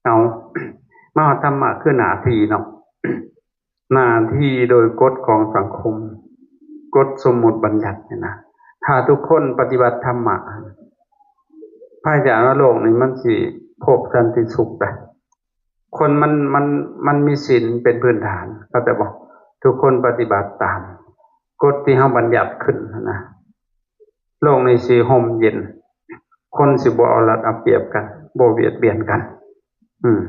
ເອົາ ມາຮອດທຳມະຄືໜ້າທີ່ເນາະ ໜ້າທີ່ໂດຍກົດຂອງສັງຄົມ ກົດສົມມຸດບັນຍັດນີ້ນະ ຖ້າທຸກຄົນປະຕິບັດທຳມະ ພະອາຈານວ່າໂລກນີ້ມັນຊິພົບສັນຕິສຸກໄດ໋. ຄົນມັນ ມັນ ມັນມີສິນເປັນພື້ນຖານ ເຂົ້າໃຈບໍ່? ທຸກຄົນປະຕິບັດຕາມກົດທີ່ເຮົາບັນຍັດຂຶ້ນຫັ້ນນະ ໂລກນີ້ຊິຮົ່ມເຢັນ ຄົນຊິບໍ່ເອົາລັດເອົາປຽບກັນ ບໍ່ບຽດບຽນກັນ ອືມ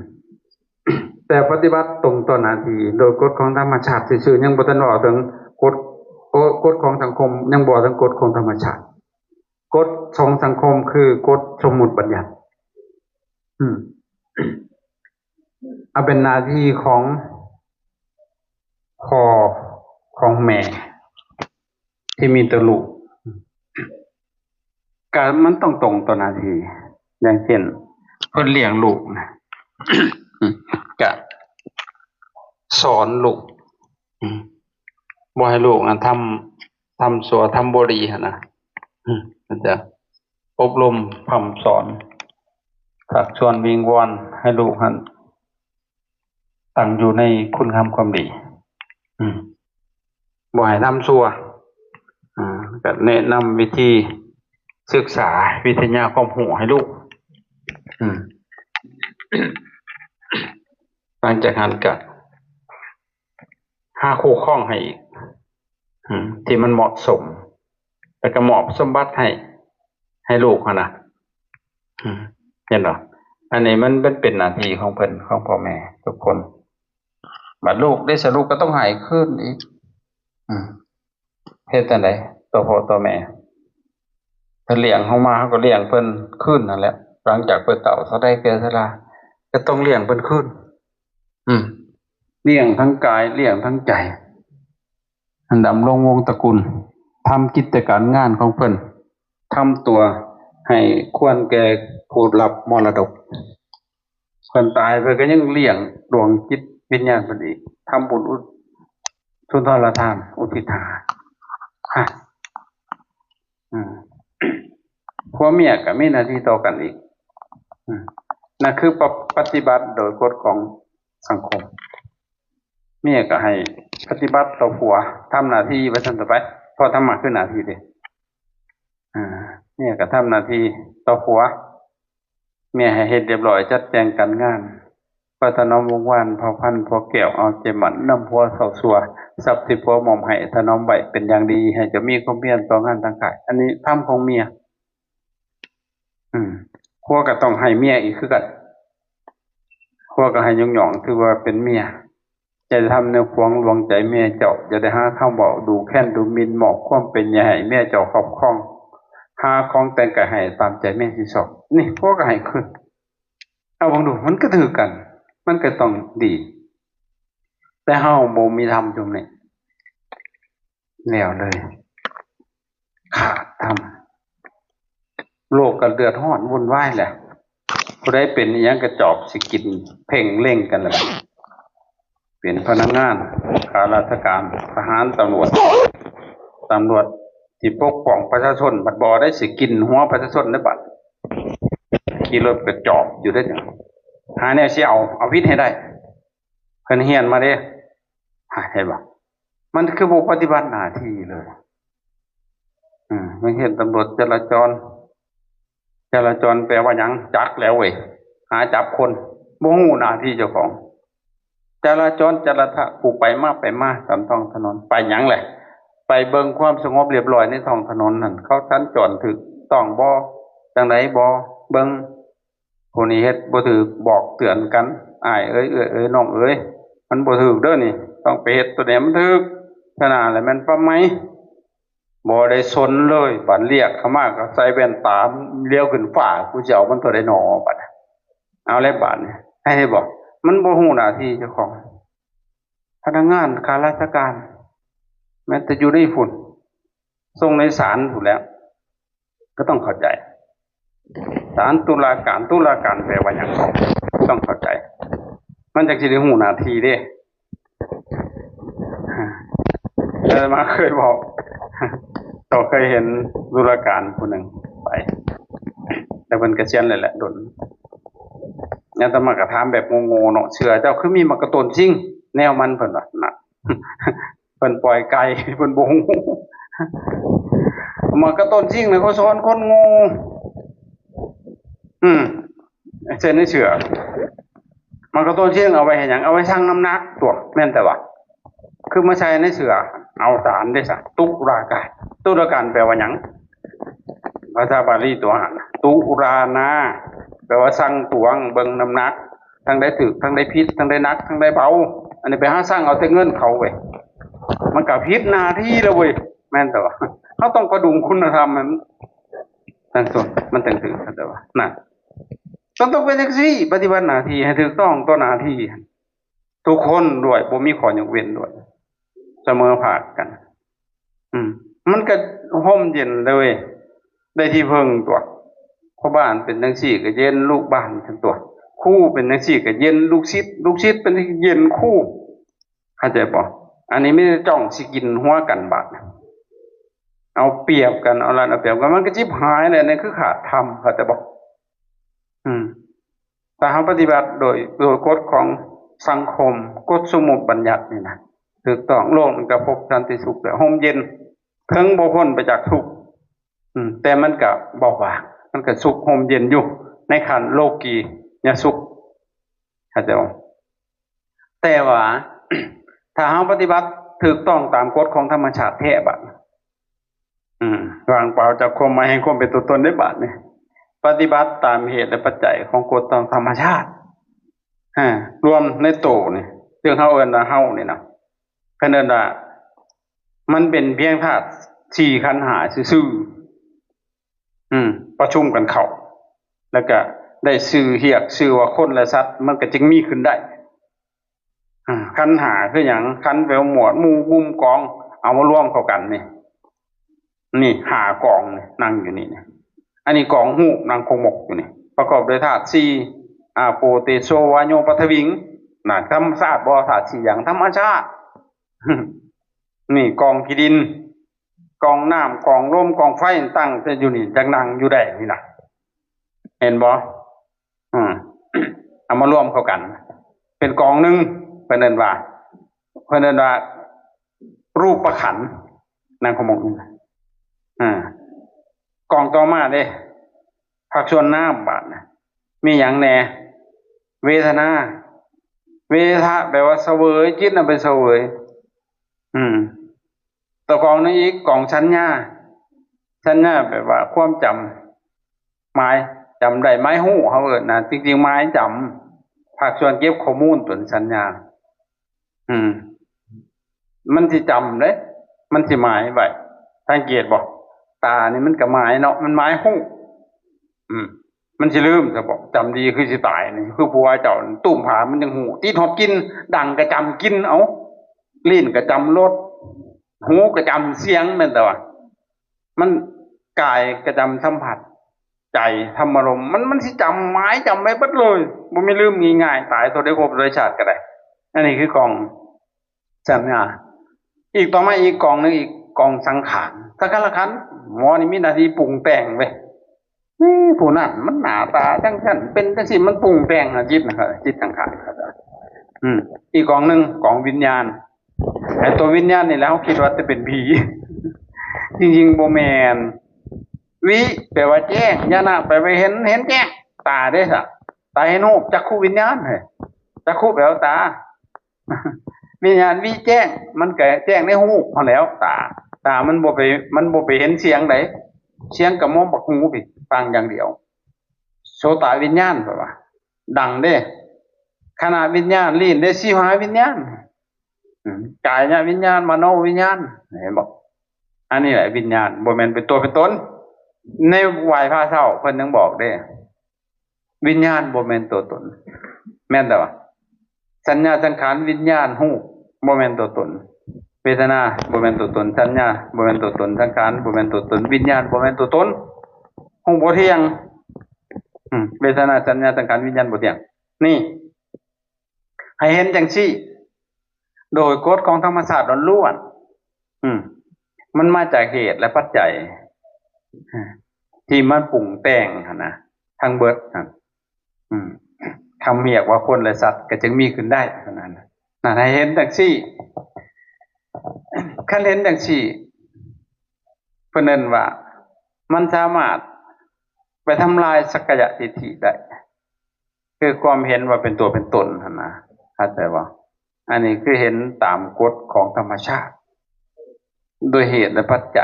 ແຕ່ປະຕິບັດຕົງຕໍ່ໜ້າທີ່ໂດຍກົດຂອງທຳມະຊາດຊື່ໆ ຍັງບໍ່ທັນເວົ້າເຖິງກົດ ກົດຂອງສັງຄົມ ຍັງບໍ່ເວົ້າເຖິງກົດຂອງທຳມະຊາດ ກົດຂອງສັງຄົມຄືກົດສົມມຸດບັນຍັດ ອືມ ເອົາເປັນໜ້າທີ່ຂອງ ພໍ່ຂອງແມ່ທີ່ມີຕໍ່ລູກ ກະມັນຕ້ອງຕົງຕໍ່ໜ້າທີ່ ຢ່າງເຊັ່ນ ເພິ່ນລ້ຽງລູກນະ ກະສອນລູກ ອືມ ບໍ່ໃຫ້ລູກນະທຳ ທຳຊົ່ວທຳບໍ່ດີຫັ້ນນະ ອືມ ເພິ່ນຈະອົບຮົມພ່ຳສອນ ຊັກຊວນວິງວອນໃຫ້ລູກຫັ້ນ ຕັ້ງຢູ່ໃນຄຸນງາມຄວາມດີ ອືມ ບໍ່ໃຫ້ທຳຊົ່ວ ອາ ກໍແນະນຳວິທີສຶກສາວິທະຍາຄວາມຮູ້ໃຫ້ລູກ ອືມ ຫຼັງຈາກນັ້ນກໍຫາຄູ່ຄອງໃຫ້ອີກ ອືມ ທີ່ມັນເໝາະສົມ ແລ້ວກໍມອບສົມບັດໃຫ້ ໃຫ້ລູກຫັ້ນນະ ອືມ ເຫັນບໍ່? ອັນນີ້ມັນ ມັນເປັນໜ້າທີ່ຂອງເພິ່ນ ຂອງພໍ່ແມ່ທຸກຄົນ ບາດລູກເດ້ ສະລູກກໍຕ້ອງໃຫ້ຄືນອີກ ອືມ ເຮັດຈັ່ງໃດຕໍ່ພໍ່ຕໍ່ແມ່? ເພິ່ນລ້ຽງເຮົາມາ ເຮົາກໍລ້ຽງເພິ່ນຄືນນັ້ນແຫຼະ ຫຼັງຈາກເພິ່ນເຖົ້າເທົ່າໃດແກ່ຊະລາ ກໍຕ້ອງລ້ຽງເພິ່ນຄືນ ອືມ ລ້ຽງທັງກາຍ ລ້ຽງທັງໃຈ ດຳລົງວົງຕະກຸນ ທຳກິດຈະການງານຂອງເພິ່ນ ທຳຕົວໃຫ້ຄວນແກ່ຜູ້ຮັບມໍລະດົກ ເພິ່ນຕາຍເພິ່ນກໍຍັງລ້ຽງດວງຈິດວິນຍານເພິ່ນອີກ ທຳບຸນອຸດ ສຸນທອນລະທານ ອຸທິດຫາ ອືມ ຜົວເມຍກໍມີໜ້າທີ່ຕໍ່ກັນອີກ ອືມ ນັ້ນຄືປະ ປະຕິບັດໂດຍກົດຂອງສັງຄົມ ເມຍກໍໃຫ້ປະຕິບັດຕໍ່ຜົວ ທຳໜ້າທີ່ວ່າຊັ້ນຕໍ່ໄປ ເພາະທຳມະຄືໜ້າທີ່ເດ້ ອາ ເມຍກໍທຳໜ້າທີ່ຕໍ່ຜົວ ເມຍໃຫ້ເຮັດຮຽບຮ້ອຍ ຈັດແຈງການງານ ປະຖະໜອມວົງວານເຜົ່າພັນ ພວກແກ້ວເອົາໃຈໝັ້ນ ນຳຜົວເຊົາຊົ່ວ ຊັບທີ່ຜົວມອບໃຫ້ຖະໜອມໄວ້ເປັນຢ່າງດີ ໃຫ້ເຈົ້າມີຄວາມພຽນຕໍ່ງານທາງກາຍ ອັນນີ້ທຳຂອງເມຍ ອືມ ຜົວກໍຕ້ອງໃຫ້ເມຍອີກຄືກັນ ຜົວກໍໃຫ້ຍົກຍ້ອງ ຖືວ່າເປັນເມຍ ຢ່າໄດ້ທຳແນວຂວາງລວງໃຈເມຍເຈົ້າ ຢ່າໄດ້ຫາຄຳເວົ້າດູແຄນດູໝິ່ນ ມອບຄວາມເປັນໃຫຍ່ໃຫ້ເມຍເຈົ້າຄອບຄອງ ຫາຂອງແຕ່ງກາຍໃຫ້ຕາມໃຈເມຍຊິຊອບ ນີ້ຜົວກໍໃຫ້ຄືນ ເອົາເບິ່ງດູ ມັນກໍຖືກກັນ ມັນກໍຕ້ອງດີ ແຕ່ເຮົາບໍ່ມີທຳຈຸມນີ້ ແລ້ວເລີຍ ຂາດທຳ ໂລກກໍເດືອດຮ້ອນວຸ່ນວາຍແຫຼະ ຜູ້ໃດເປັນອີ່ຫຍັງກໍຈອບຊິກິນເພັ່ງເລັງກັນແລ້ວ ເປັນພະນັກງານ ຂ້າລາຊະການ ທະຫານ ຕຳຫຼວດ ຕຳຫຼວດທີ່ປົກປ້ອງປະຊາຊົນ ບັດບໍ່ໄດ້ ຊິກິນຫົວປະຊາຊົນໄດ້ບັດ ຂີ່ລົດກະຈອກຢູ່ໄດ້ ຫາແນວຊິເອົາ ເອົາຜິດໃຫ້ໄດ້ ເພິ່ນຮຽນມາເດ້ ເຫັນບໍ່? ມັນຄືບໍ່ປະຕິບັດໜ້າທີ່ເລີຍ ອືມ ຍັງເຫັນຕຳຫຼວດຈະລາຈອນ ຈະລາຈອນແປວ່າຫຍັງ? ຈັກແລ້ວເວີຍ ຫາຈັບຄົນ ບໍ່ຮູ້ໜ້າທີ່ເຈົ້າຂອງ ຈະລາຈອນ ຈະລາທະ ຜູ້ໄປມາ ໄປມາຕາມທ້ອງຖະໜົນ ໄປຫຍັງແຫຼະ? ໄປເບິ່ງຄວາມສະຫງົບຮຽບຮ້ອຍໃນທ້ອງຖະໜົນຫັ້ນ ເຂົາສັນຈອນຖືກຕ້ອງບໍ່? ຈັ່ງໃດບໍ່? ເບິ່ງ ຜູ້ນີ້ເຮັດບໍ່ຖືກ ບອກເຕືອນກັນ ອ້າຍເອີຍ ເອື້ອຍເອີຍ ນ້ອງເອີຍ ມັນບໍ່ຖືກເດີນີ້ ຕ້ອງໄປເຮັດຕົວໃດມັນຖືກ ຊະນະແລ້ວແມ່ນປັບໃໝ ບໍ່ໄດ້ສົນເລີຍ ບາດລຽກເຂົ້າມາກໍໃສ່ແວ່ນຕາ ລຽວຂຶ້ນຟ້າ ກູຊິເອົາມັນເທົ່າໃດນໍ ບາດ ເອົາແລ້ວບາດນີ້ ໃຫ້ໄດ້ບໍ່? ມັນບໍ່ຮູ້ໜ້າທີ່ເຈົ້າຂອງ ພະນັກງານ ຂ້າລາຊະການ ແມ່ນແຕ່ຢູ່ໃນພຸ້ນ ສົ່ງໃນສານພຸ້ນແຫຼະ ກໍຕ້ອງເຂົ້າໃຈ ສານ ຕຸລາການ ຕຸລາການແປວ່າຫຍັງ? ຕ້ອງເຂົ້າໃຈ ມັນຈັ່ງຊິໄດ້ຮູ້ໜ້າທີ່ເດ້ ອາດຕະມາເຄີຍເວົ້າ ກໍເຄີຍເຫັນຕຸລາການຜູ້ໜຶ່ງໄປ ແຕ່ເພິ່ນກະສຽນແລ້ວແຫຼະ ດົນ ອາດຕະມາກໍຖາມແບບໂງ່ໆເນາະ ເສືອເຈົ້າຄືມີໝາກກະໂຕນຊິງແນວມັນ ເພິ່ນວ່າ ນະ ເພິ່ນປ່ອຍໄກ່ ເພິ່ນບໍ່ຮູ້ ໝາກກະໂຕນຊິງນະ ເຂົາສອນຄົນໂງ່ ອືມ ເຊັ່ນໃນເສືອ ໝາກກະໂຕນຊິງເອົາໄວ້ເຮັດຫຍັງ? ເອົາໄວ້ຊັ່ງນ້ຳໜັກຕົວະ ແມ່ນແຕ່ວ່າ ຄືມາໃສ່ໃນເສືອ ເອົາຕານເດ້ຊະ ຕຸລາການ ຕຸລາການແປວ່າຫຍັງ? ພາສາບາລີຕົວະຫັ້ນ ຕຸລານາ ແປວ່າຊັ່ງຕວງເບິ່ງນ້ຳໜັກ ທາງໃດຖືກ ທາງໃດຜິດ ທາງໃດໜັກ ທາງໃດເບົາ ອັນນີ້ໄປຫາຊັ່ງເອົາແຕ່ເງິນເຂົາເວີຍ ມັນກໍຜິດໜ້າທີ່ແລ້ວເວີຍ ແມ່ນແຕ່ວ່າ ເຮົາຕ້ອງປະດຸງຄຸນນະທຳໃຫ້ມັນ ທັງຕົວ ມັນຈັ່ງຖືກ ແມ່ນແຕ່ວ່າ ນັ້ນ ມັນຕ້ອງເປັນຈັ່ງຊີ້ ປະຕິບັດໜ້າທີ່ໃຫ້ຖືກຕ້ອງຕໍ່ໜ້າທີ່ ທຸກຄົນດ້ວຍ ບໍ່ມີຂໍ້ຍົກເວັ້ນດ້ວຍ ສະເໝີພາກກັນ ອືມ ມັນກໍຮົ່ມເຢັນເລີຍ ໄດ້ທີ່ເພິ່ງຕົວະ ພໍ່ບ້ານເປັນຈັ່ງຊີ້ກໍເຢັນລູກບ້ານຊັ້ນຕົວະ ຄູເປັນຈັ່ງຊີ້ກໍເຢັນລູກສິດ ລູກສິດເປັນເຢັນຄູ ເຂົ້າໃຈບໍ່? ອັນນີ້ມີແຕ່ຈ້ອງຊິກິນຫົວກັນບາດ ເອົາປຽບກັນ ເອົາລັດເອົາປຽບກັນ ມັນກໍຈິບຫາຍແຫຼະ ນັ້ນຄືຂາດທຳ ເຂົ້າໃຈບໍ່? ອືມ ຖ້າເຮົາປະຕິບັດໂດຍ ໂດຍກົດຂອງສັງຄົມ ກົດສົມມຸດບັນຍັດນີ້ນະ ຖືກຕ້ອງ ໂລກມັນກໍພົບສັນຕິສຸກແລ້ວ ຮົ່ມເຢັນ ເຖິງບໍ່ພົ້ນໄປຈາກທຸກ ອືມ ແຕ່ມັນກໍເບົາບາງ ມັນກໍສຸກຮົ່ມເຢັນຢູ່ໃນຂັ້ນໂລກີຍະສຸກ ເຂົ້າໃຈບໍ່? ແຕ່ວ່າ ຖ້າເຮົາປະຕິບັດຖືກຕ້ອງຕາມກົດຂອງທຳມະຊາດແທ້ບາດ ອືມ ວ່າງເປົ່າຈາກຄວາມໝາຍແຫ່ງຄວາມເປັນຕົວຕົນໄດ້ບາດນີ້ ປະຕິບັດຕາມເຫດ ແລະ ປັດໄຈຂອງກົດຂອງທຳມະຊາດ ຮະ ລວມໃນໂຕນີ້ ເຊິ່ງເຮົາເອີ້ນວ່າເຮົານີ້ນະ ເພິ່ນເອີ້ນວ່າ ມັນເປັນພຽງທາດສີ່ຂັນຫ້າຊື່ໆ ອືມ ປະຊຸມກັນເຂົ້າ ແລ້ວກະໄດ້ຊື່ຮຽກຊື່ວ່າຄົນ ແລະ ສັດ ມັນກະຈຶ່ງມີຂຶ້ນໄດ້. ອາ ຂັນຫ້າຄືຫຍັງ? ຂັນແປວ່າໝວດ ໝູ່ ກຸ່ມ ກອງ ເອົາມາລວມເຂົ້າກັນນີ້ ນີ້ຫ້າກອງນີ້ ນັ່ງຢູ່ນີ້ ອັນນີ້ກອງຮູບ ນັ່ງຄົງມົກຢູ່ນີ້ ປະກອບດ້ວຍທາດສີ່ ອາໂປ ເຕໂຊ ວາໂຍ ປະຖະວິງ ນະ ທຳມະຊາດບໍ່? ທາດສີ່ຢ່າງ ທຳມະຊາດ ນີ້ກອງຂີ້ດິນ ກອງນ້ຳ ກອງລົມ ກອງໄຟ ຕັ້ງແຕ່ຢູ່ນີ້ ຈັ່ງນັ່ງຢູ່ໄດ້ນີ້ນະ ເຫັນບໍ່? ອືມ ເອົາມາລວມເຂົ້າກັນ ເປັນກອງໜຶ່ງ ເພິ່ນເອີ້ນວ່າ ເພິ່ນເອີ້ນວ່າ ຮູບປະຂັນ ນັ່ງຄົງມົກນີ້ນະ ອາ ກອງຕໍ່ມາເດ້ ພາກສ່ວນນາມບາດນະ ມີຫຍັງແດ່? ເວທະນາ ເວທະ ແປວ່າສະເຫວີຍ ຈິດນະເປັນສະເຫວີຍ ອືມ ຕໍ່ກອງໜຶ່ງອີກ ກອງສັນຍາ ສັນຍາແປວ່າຄວາມຈຳ ໝາຍ ຈຳໄດ້ ໝາຍຮູ້ ເຮົາເອີ້ນນະ ຈິງໆ ໝາຍຈຳ ພາກສ່ວນເກັບຂໍ້ມູນຕົວສັນຍາ ອືມ ມັນຊິຈຳເດ້ ມັນຊິໝາຍໄວ້ ສັງເກດບໍ່? ຕານີ້ມັນກໍໝາຍເນາະ ມັນໝາຍຮູ້ ອືມ ມັນຊິລືມຊະບໍ? ຈຳດີຄືຊິຕາຍນີ້ ຄືຜົວເຈົ້າ ຕຸ້ມຜ້າມັນຍັງຮູ້ ຕິດຮອດກິ່ນ ດັງກໍຈຳກິ່ນ ເອົ້າ ລີ້ນກໍຈຳລົດ ຫູກໍຈຳສຽງ ແມ່ນແຕ່ວ່າ ມັນ ກາຍກໍຈຳສຳຜັດ ໃຈທຳມາລົມ ມັນ ມັນຊິຈຳ ໝາຍຈຳໄວ້ເບິດເລີຍ ບໍ່ມີລືມງ່າຍໆ ຕາຍເທົ່າໃດ ພົບເທົ່າໃດຊາດກໍໄດ້ ອັນນີ້ຄືກອງສັນຍາ ອີກຕໍ່ມາອີກກອງໜຶ່ງອີກ ກອງສັງຂານ ສັງຂານລະຂັນ ໝໍນີ້ມີໜ້າທີ່ປຸງແຕ່ງເວີຍ ນີ້ຜູ້ນັ້ນມັນໜ້າຕາຈັ່ງຊັ້ນ ເປັນຈັ່ງຊີ້ ມັນປຸງແຕ່ງນະ ຈິດນະ ຈິດສັງຂານ ອືມ ອີກກອງໜຶ່ງ ກອງວິນຍານ ໄອ້ຕົວວິນຍານນີ້ແຫຼະ ເຮົາຄິດວ່າຈະເປັນຜີ ຈິງໆບໍ່ແມ່ນ ວິ ແປວ່າແຈ້ງ ຍານະ ແປວ່າເຫັນ ເຫັນແຈ້ງ ຕາເດ້ຊະ ຕາເຫັນຮູບ ຈັກຂຸວິນຍານເຮີ້ຍ ຈັກຂຸແປວ່າຕາ ວິນຍານວິແຈ້ງ ມັນກໍແຈ້ງໃນຮູບຫັ້ນແຫຼ້ວ ຕາ ຕາມັນບໍ່ໄປ ມັນບໍ່ໄປເຫັນສຽງໃດ ສຽງກໍມອງບັກຫູພີ້ ຟັງຢ່າງດຽວ ໂສຕະວິນຍານ ແປວ່າດັງເດ້ ຄະນະວິນຍານ ລີ້ນເດ້ ຊິວຫາວິນຍານ ອືມ ກາຍະວິນຍານ ມະໂນວິນຍານ ເຫັນບໍ່? ອັນນີ້ແຫຼະວິນຍານ ບໍ່ແມ່ນເປັນຕົວເປັນຕົນ ໃນໄວພະເຖົ້າເພິ່ນຍັງບອກເດ້ ວິນຍານບໍ່ແມ່ນຕົວຕົນ ແມ່ນແຕ່ວ່າ ສັນຍາສັງຂານວິນຍານຮູບບໍ່ແມ່ນຕົວຕົນ ເວທະນາບໍ່ແມ່ນຕົວຕົນ ສັນຍາບໍ່ແມ່ນຕົວຕົນ ສັງຂານບໍ່ແມ່ນຕົວຕົນ ວິນຍານບໍ່ແມ່ນຕົວຕົນ ຮູ້ບໍ່ທ່ຽງ ອືມ ເວທະນາສັນຍາສັງຂານວິນຍານບໍ່ທ່ຽງ ນີ້ ໃຫ້ເຫັນຈັ່ງຊີ້ ໂດຍກົດຂອງທຳມະຊາດລ້ວນໆ ອືມ ມັນມາຈາກເຫດ ແລະ ປັດໄຈ ທີ່ມັນປຸງແຕ່ງຫັ້ນນະ ທັງເບິດຫັ້ນ ອືມ ຄຳຮຽກວ່າຄົນ ແລະ ສັດກໍຈຶ່ງມີຂຶ້ນໄດ້ເທົ່ານັ້ນ. ນັ້ນໃຫ້ເຫັນຈັ່ງຊີ້. ຄັນເຫັນຈັ່ງຊີ້ ເພິ່ນເອີ້ນວ່າມັນສາມາດໄປທຳລາຍສັກກາຍະທິດຖິໄດ້ ຄືຄວາມເຫັນວ່າເປັນຕົວເປັນຕົນຫັ້ນນະ ເຂົ້າໃຈບໍ່? ອັນນີ້ຄືເຫັນຕາມກົດຂອງທຳມະຊາດ ໂດຍເຫດ ແລະ ປັດໄຈ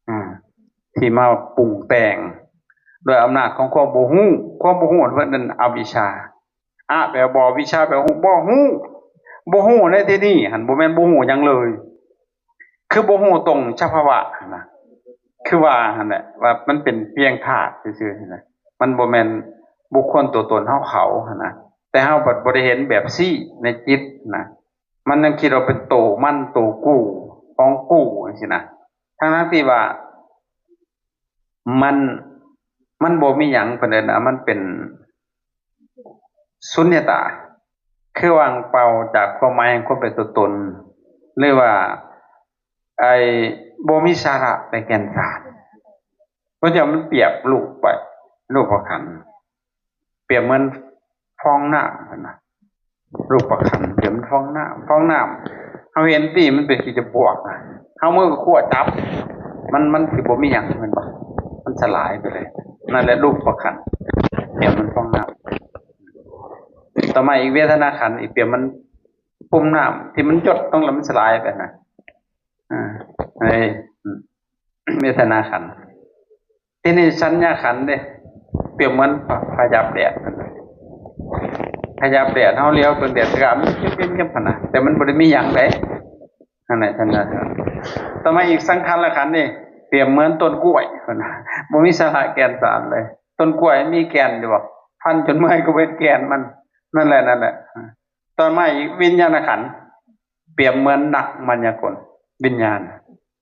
ອາ ທີ່ມາປຸງແຕ່ງໂດຍອຳນາດຂອງຄວາມບໍ່ຮູ້. ຄວາມບໍ່ຮູ້ເພິ່ນເອີ້ນອະວິຊຊາ. ອະ ແປວ່າບໍ່, ວິຊຊາ ແປວ່າຮູ້, ບໍ່ຮູ້. ບໍ່ຮູ້ໃນທີ່ນີ້ຫັ້ນ ບໍ່ແມ່ນບໍ່ຮູ້ຫຍັງເລີຍ, ຄືບໍ່ຮູ້ຕົງສະພາວະຫັ້ນນະ, ຄືວ່າຫັ້ນແຫຼະ ວ່າມັນເປັນພຽງທາດຊື່ໆຫັ້ນນະ, ມັນບໍ່ແມ່ນບຸກຄົນຕົວຕົນເຮົາເຂົາຫັ້ນນະ. ແຕ່ເຮົາບັດບໍ່ໄດ້ເຫັນແບບຊີ້ໃນຈິດນະ, ມັນຍັງຄິດວ່າເປັນໂຕມັນ ໂຕກູ ຂອງກູ ຈັ່ງຊີ້ນະ, ທັງໆທີ່ວ່າ ມັນ ມັນບໍ່ມີຫຍັງ ເພິ່ນເອີ້ນວ່າມັນເປັນສຸນຍະຕາ, ຄືວ່າງເປົ່າຈາກຄວາມໝາຍແຫ່ງຄວາມເປັນຕົວຕົນ ຫຼືວ່າ ໄອ້ ບໍ່ມີສາລະແລະແກ່ນສານ. ເພິ່ນຈະ ມັນປຽບຮູບໄປ ຮູບປະຄັນ ປຽບເໝືອນຟອງນ້ຳຫັ້ນນະ. ຮູບປະຄັນ ປຽບເໝືອນຟອງນ້ຳ, ຟອງນ້ຳເຮົາເຫັນຕິ ມັນເປັນຂີ້ຈະປວກນະ, ເຮົາມືໄປຄວ້າຈັບ ມັນ ມັນຊິບໍ່ມີຫຍັງແມ່ນບໍ່? ມັນສະຫຼາຍໄປເລີຍ. ນັ້ນແຫຼະ ຮູບປະຄັນ ປຽບເໝືອນຟອງນ້ຳ. ຕໍ່ມາອີກ ເວທະນາຂັນອີກ ປຽບເໝືອນປຸ້ມນ້ຳທີ່ມັນຢົດລົງແລ້ວມັນສະຫຼາຍໄປນະ. ອາ ໃນ ເວທະນາຂັນ. ທີນີ້ສັນຍາຂັນເດ້ ປຽບເໝືອນພະ ພະຫຍັບແດດ, ພະຫຍັບແດດ ເຮົາຫຼຽວເບິ່ງແດດ ກະມັນເຢັບໆຫັ້ນນະ ແຕ່ມັນບໍ່ໄດ້ມີຫຍັງເດ້ ຫັ້ນແຫຼະ ສັນຍາຂັນ. ຕໍ່ມາອີກ ສັງຂາລະຂັນເດ້ ປຽບເໝືອນຕົ້ນກ້ວຍຫັ້ນນະ, ບໍ່ມີສາລະແກ່ນສານເລີຍ. ຕົ້ນກ້ວຍມີແກ່ນຢູ່ບໍ່? ຟັນຈົນເມື່ອຍກໍເປັນແກ່ນມັນ, ນັ້ນແຫຼະ ນັ້ນແຫຼະ. ຕໍ່ມາອີກ ວິນຍານະຂັນ ປຽບເໝືອນນັກມາຍາກົນ ວິນຍານ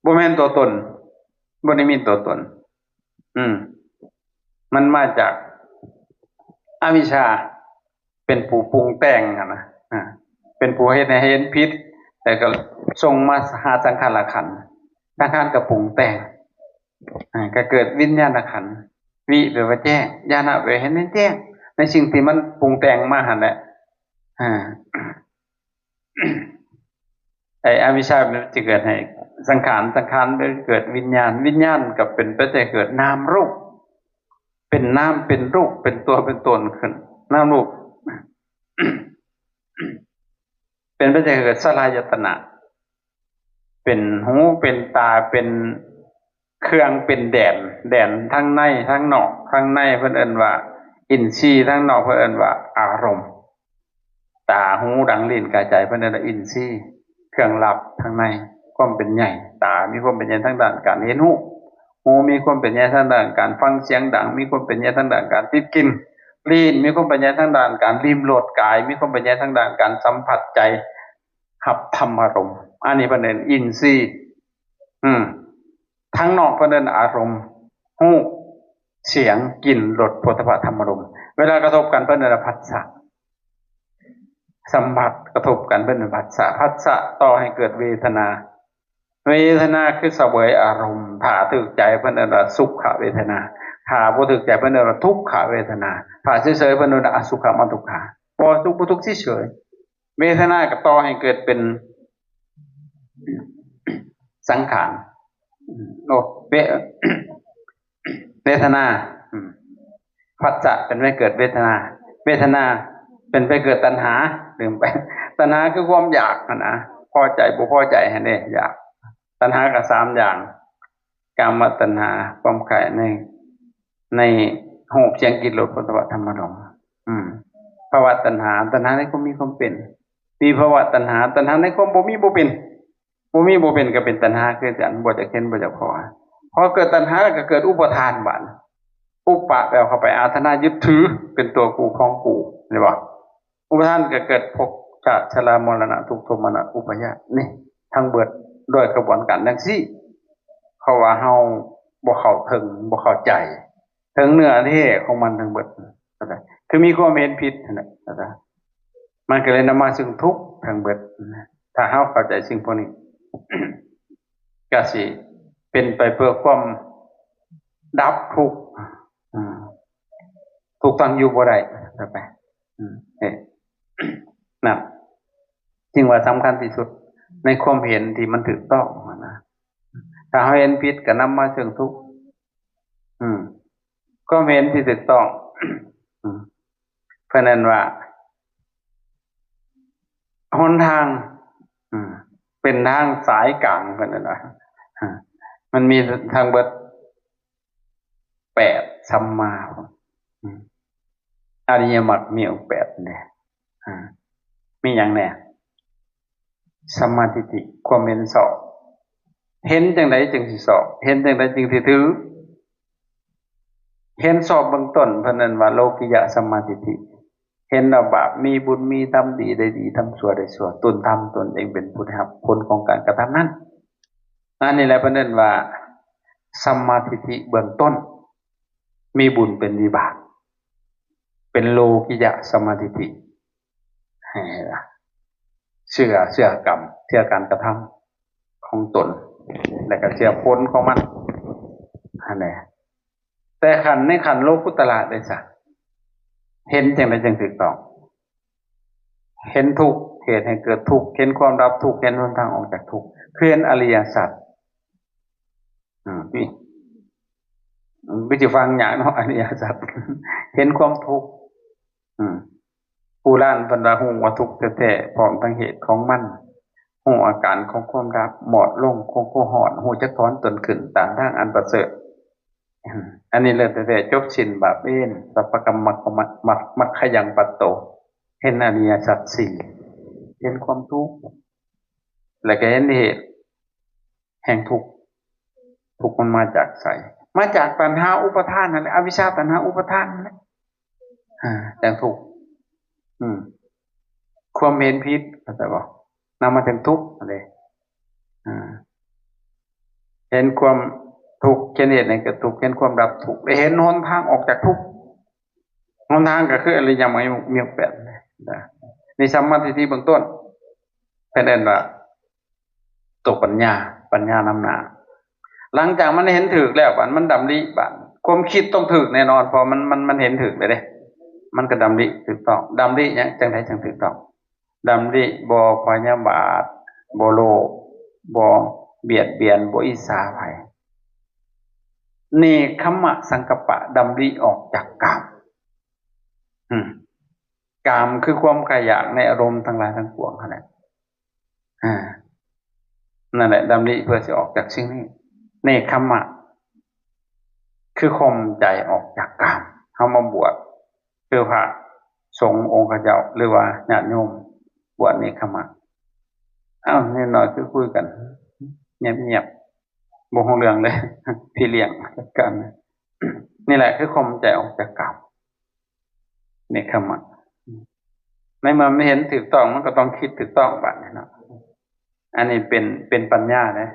ບໍ່ແມ່ນຕົວຕົນ, ບໍ່ໄດ້ມີຕົວຕົນ. ອືມ ມັນມາຈາກອະວິຊຊາ ເປັນຜູ້ປຸງແຕ່ງຫັ້ນນະ, ອາ ເປັນຜູ້ເຮັດໃຫ້ເຫັນຜິດ ແລ້ວກໍສົ່ງມາຫາສັງຂາລະຂັນ, ສັງຂານກໍປຸງແຕ່ງ ອາ ກໍເກີດວິນຍານະຂັນ. ວິ ແປວ່າແຈ້ງ, ຍານະ ແປວ່າເຫັນໃຫ້ແຈ້ງ ໃນສິ່ງທີ່ມັນປຸງແຕ່ງມາຫັ້ນແຫຼະ. ອາ ໄອ້ອະວິຊຊາມັນຈະເກີດໃຫ້ສັງຂານ, ສັງຂານເກີດວິນຍານ, ວິນຍານກໍເປັນໄປແຕ່ເກີດນາມຮູບ, ເປັນນາມເປັນຮູບ ເປັນຕົວເປັນຕົນຂຶ້ນ, ນາມຮູບ ເປັນໄປແຕ່ເກີດສະລາຍະຕະນະ ເປັນຫູ ເປັນຕາ ເປັນເຄື່ອງ ເປັນແດນ, ແດນທັງໃນທັງນອກ, ທາງໃນເພິ່ນເອີ້ນວ່າອິນຊີ, ທາງນອກເພິ່ນເອີ້ນວ່າອາລົມ. ຕາ, ຫູ, ດັງ, ລີ້ນ, ກາຍ, ໃຈ ເພິ່ນເອີ້ນວ່າອິນຊີ, ເຄື່ອງລັບທາງໃນ, ຄວາມເປັນໃຫຍ່. ຕາມີຄວາມເປັນໃຫຍ່ທາງດ້ານການເຫັນຮູ້, ຫູມີຄວາມເປັນໃຫຍ່ທາງດ້ານການຟັງສຽງດັງ, ມີຄວາມເປັນໃຫຍ່ທາງດ້ານການຕິດກິ່ນ, ລີ້ນມີຄວາມເປັນໃຫຍ່ທາງດ້ານການລິມລົດ, ກາຍມີຄວາມເປັນໃຫຍ່ທາງດ້ານການສຳຜັດ, ໃຈຮັບທຳມາລົມ. ອັນນີ້ເພິ່ນເອີ້ນອິນຊີ. ອືມ ທາງນອກເພິ່ນເອີ້ນອາລົມ, ຮູບ, ສຽງ, ກິ່ນ, ລົດ, ໂຜດຖະພະ, ທຳມາລົມ. ເວລາກະທົບກັນເພິ່ນເອີ້ນວ່າຜັດສະ, ສຳຜັດກະທົບກັນເພິ່ນເອີ້ນຜັດສະ, ຜັດສະກໍ່ໃຫ້ເກີດເວທະນາ, ເວທະນາຄືສະເຫວີຍອາລົມ, ຖ້າຖືກໃຈເພິ່ນເອີ້ນວ່າສຸຂະເວທະນາ, ຖ້າບໍ່ຖືກໃຈເພິ່ນເອີ້ນວ່າທຸກຂະເວທະນາ, ຖ້າເສີຍໆເພິ່ນເອີ້ນວ່າອະສຸຂະມະທຸກຂາ, ບໍ່ສຸກບໍ່ທຸກເສີຍໆ. ເວທະນາກໍຕໍ່ໃຫ້ເກີດເປັນສັງຂານ, ໂອ ເວ ເວທະນາ, ອືມ ພັດສະເປັນໄປເກີດເວທະນາ, ເວທະນາເປັນໄປເກີດຕັນຫາ, ລືມໄປ, ຕັນຫາຄືຄວາມຢາກຫັ້ນນະ, ພໍໃຈບໍ່ພໍໃຈຫັ້ນເດ້, ຢາກ. ຕັນຫາກໍສາມຢ່າງ, ກາມະຕັນຫາ, ຄວາມໃຄ່ໃນ ໃນຮູບ, ສຽງ, ກິ່ນ, ລົດ, ໂຜດຖະພະ, ທຳມາລົມ, ອືມ ພະວະຕັນຫາ, ຕັນຫາໃນຄວາມມີຄວາມເປັນ, ວິພະວະຕັນຫາ, ຕັນຫາໃນຄວາມບໍ່ມີບໍ່ເປັນ, ບໍ່ມີບໍ່ເປັນກໍເປັນຕັນຫາຄືກັນ, ບໍ່ຢາກເຫັນ, ບໍ່ຢາກພໍ. ພໍເກີດຕັນຫາແລ້ວກໍເກີດອຸປະທານບາດ, ອຸປະແປວ່າເຂົ້າໄປ, ອາທານາ ຍຶດຖືເປັນຕົວກູຂອງກູ, ເຫັນບໍ່? ອຸປະທານກໍເກີດພົບ, ຊາດ, ຊະລາ, ມໍລະນະ, ທຸກ, ໂທມະນັດ, ອຸປາຍາດ, ນີ້ທັງເບິດໂດຍຂະບວນການຈັ່ງຊີ້, ເພາະວ່າເຮົາບໍ່ເຂົ້າເຖິງ, ບໍ່ເຂົ້າໃຈເຖິງເນື້ອແທ້ຂອງມັນທັງເບິດ, ຄືມີຄວາມເຫັນຜິດຫັ້ນແຫຼະ, ມັນກໍເລີຍນຳມາຊຶ່ງທຸກທັງເບິດ. ຖ້າເຮົາເຂົ້າໃຈສິ່ງພວກນີ້ ກໍຊິເປັນໄປເພື່ອຄວາມດັບທຸກ, ອາ ທຸກຕັ້ງຢູ່ບໍ່ໄດ້, ຕໍ່ໄປ ມ ເອີ ນັ້ນຈຶ່ງວ່າສຳຄັນທີ່ສຸດໃນຄວາມເຫັນທີ່ມັນຖືກຕ້ອງຫັ້ນນະ. ຖ້າເຮົາເຫັນຜິດກໍນຳມາເຊິ່ງທຸກ. ອືມ ຄວາມເຫັນທີ່ຖືກຕ້ອງ ອືມ ເພິ່ນເອີ້ນວ່າຫົນທາງ ອືມ ເປັນທາງສາຍກາງ ເພິ່ນເອີ້ນວ່າ ອາ ມັນມີທັງເບິດແປດ ສຳມາ ອືມ ອະລິຍະມັກມີອົງແປດນີ້ ອາ ມີຫຍັງແດ່? ສຳມາທິດຖິ ຄວາມເຫັນຊອບ. ເຫັນຈັ່ງໃດຈຶ່ງຊິຊອບ? ເຫັນຈັ່ງໃດຈຶ່ງຊິຖືກ? ເຫັນຊອບເບື້ອງຕົ້ນ ເພິ່ນເອີ້ນວ່າໂລກິຍະສຳມາທິດຖິ ເຫັນວ່າບາບມີບຸນມີທຳ ດີໄດ້ດີ ທຳຊົ່ວໄດ້ຊົ່ວ ຕົນທຳຕົນເອງເປັນຜູ້ໄດ້ຮັບຜົນຂອງການກະທຳນັ້ນ. ອັນນີ້ແຫຼະເພິ່ນເອີ້ນວ່າສຳມາທິດຖິເບື້ອງຕົ້ນ ມີບຸນເປັນວິບາກ ເປັນໂລກິຍະສຳມາທິດຖິ ໃຫ້ເຊື່ອ ເຊື່ອກຳ ເຊື່ອການກະທຳຂອງຕົນ ແລະກໍເຊື່ອຜົນຂອງມັນ ຫັ້ນແຫຼະ. ແຕ່ຂັ້ນ ໃນຂັ້ນໂລກຸດຕະລະໄດ້ຊະ ເຫັນຈັ່ງໃດຈຶ່ງຖືກຕ້ອງ? ເຫັນທຸກ ເຫດໃຫ້ເກີດທຸກ ເຫັນຄວາມດັບທຸກ ເຫັນຫົນທາງອອກຈາກທຸກ ຄືເຫັນອະລິຍະສັດ. ອືມ ນີ້ ມັນຊິຟັງຍາກເນາະ ອະລິຍະສັດ ເຫັນຄວາມທຸກ. ອືມ ຜູ້ລ້ານເພິ່ນວ່າຮູ້ວ່າທຸກແທ້ໆ ພ້ອມທັງເຫດຂອງມັນ ຮູ້ອາການຂອງຄວາມດັບ ໝອດລົງຂອງຄວາມຮ້ອນ ຮູ້ຈັກຖອນຕົນຂຶ້ນຕາມທາງອັນປະເສີດ. ອືມ ອັນນີ້ເລີດແທ້ໆ ຈົບສິ້ນບາບເວນ ສັບພະກຳມັກຂະມັກ ມັກ ມັກຂະຍັງປັດໂຕ ເຫັນອະລິຍະສັດສີ່ ເຫັນຄວາມທຸກ ແລະກໍເຫັນເຫດ ແຫ່ງທຸກ ທຸກມັນມາຈາກໃສ? ມາຈາກຕັນຫາອຸປະທານນັ້ນແຫຼະ ອະວິຊຊາຕັນຫາອຸປະທານນັ້ນແຫຼະ ອາ ຈັ່ງທຸກ. ອືມ ຄວາມເຫັນຜິດ ເຂົ້າໃຈບໍ່? ນຳມາເຖິງທຸກຫັ້ນເດ້. ອາ ເຫັນຄວາມທຸກ ເຫັນເຫດໃຫ້ເກີດທຸກ ເຫັນຄວາມດັບທຸກ ແລະເຫັນຫົນທາງອອກຈາກທຸກ. ຫົນທາງກໍຄືອະລິຍະມັກມີອົງແປດນະ. ນີ້ສຳມາທິດຖິເບື້ອງຕົ້ນ ເພິ່ນເອີ້ນວ່າ ຕົວປັນຍາ ປັນຍານຳໜ້າ. ຫຼັງຈາກມັນເຫັນຖືກແລ້ວ ບາດມັນດຳລິ ບາດຄວາມຄິດຕ້ອງຖືກແນ່ນອນ ເພາະມັນ ມັນ ມັນເຫັນຖືກແລ້ວເດ້ ມັນກໍດຳລິຖືກຕ້ອງ. ດຳລິຫຍັງ? ຈັ່ງໃດຈັ່ງຖືກຕ້ອງ? ດຳລິບໍ່ພະຍາບາດ ບໍ່ໂລບ ບໍ່ບຽດບຽນ ບໍ່ອິດສາໃຜ. ເນກຂະມະສັງກັບປະ ດຳລິອອກຈາກກາມ. ອືມ ກາມຄືຄວາມໃຄ່ຢາກໃນອາລົມທັງຫຼາຍທັງປວງຫັ້ນແຫຼະ. ອາ ນັ້ນແຫຼະ ດຳລິເພື່ອຊິອອກຈາກສິ່ງນີ້. ເນກຂະມະ ຄືຂົ່ມໃຈອອກຈາກກາມ. ເຮົາມາບວດ ຄືພະສົງອົງຂະເຈົ້າ ຫຼືວ່າຍາດໂຍມບວດເນກຂະມະ. ອ້າວ ແນ່ນອນ ຄືຄຸຍກັນງຽບໆ ບໍ່ຮູ້ເລື່ອງເລີຍ ພີ່ລ້ຽງຈັດການ. ນີ້ແຫຼະ ຄືຂົ່ມໃຈອອກຈາກກາມ ເນກຂະມະ. ໃນເມື່ອມັນເຫັນຖືກຕ້ອງ ມັນກໍຕ້ອງຄິດຖືກຕ້ອງບາດນີ້ເນາະ. ອັນນີ້ເປັນ ເປັນປັນຍາເດ້.